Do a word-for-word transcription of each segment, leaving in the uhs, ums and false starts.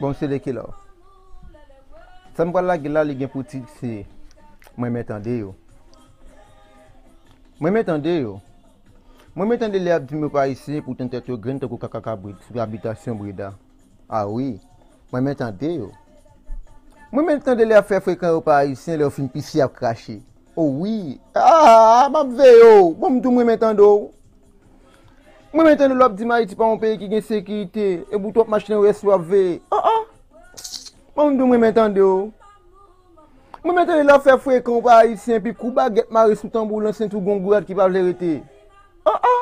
Bon, se Lucky Love. Sa m pral lage la, li gen pou tit se Mwen men tande yo. Mwen men tande yo. Mwen men tande lè y ap di m yo pa ayisyen, poutan tèt yo grenn tankou kaka kabrit sou abitasyon Breda. A wi, mwen men tande yo. Mwen men tande lè y ap fè frekan yo pa ayisyen, lè yo fin pise y ap krache. O wi, a, m ap veye w. Bon, m di w mwen men tande w. Mwen men tande lè w ap di m Ayiti pa yon peyi ki gen sekirite, epi w twòp mache nan rès w ap veye. An an. Bon, m di w mwen men tande w. Mwen men tande lè w ap fè frekan w pa ayisyen, epi kou bagèt mare sou tanbou w lan senti w gon gouyad ki pa vle rete. An an.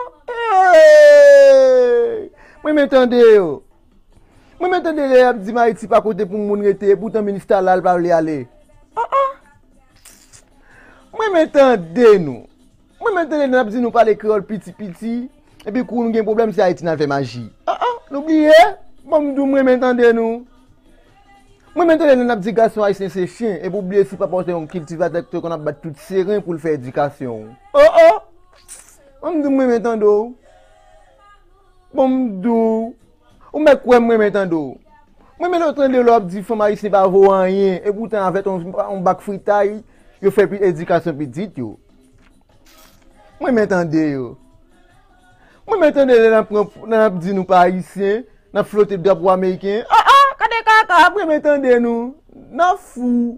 Hey! Mwen men tande yo. Mwen men tande lè y ap di m Ayiti pa kote pou moun rete, epoutan minista la l pa vle ale. An an. Mwen men tande nou. Mwen men tande n ap di nou pale kreyòl piti piti, epi kou nou gen pwoblèm se Ayiti n al fè maji. An an, nou bliye? Bon, m di w mwen men tande nou. Mwen men tande n ap di gason ayisyen se chen, epi w bliye si papa w se yon kiltivatè ki te konn ap bat tout seren pou l fè edikasyon w. O o! Bon, m di w mwen men tande w. Bon, m di w. Ou mèt kwè m renmen tande w. Mwen menm tande lè w ap di fanm ayisyen pa vo anyen, epoutan avèk yon, yon bak fritay, yo fè pi, edikasyon pitit yo. Mwen men tande yo. Mwen men tande lè n ap pran, lè n ap di nou pa ayisyen, n ap flote drapo ameriken. A a, gade kaka, mwen men tande nou. Nan fou.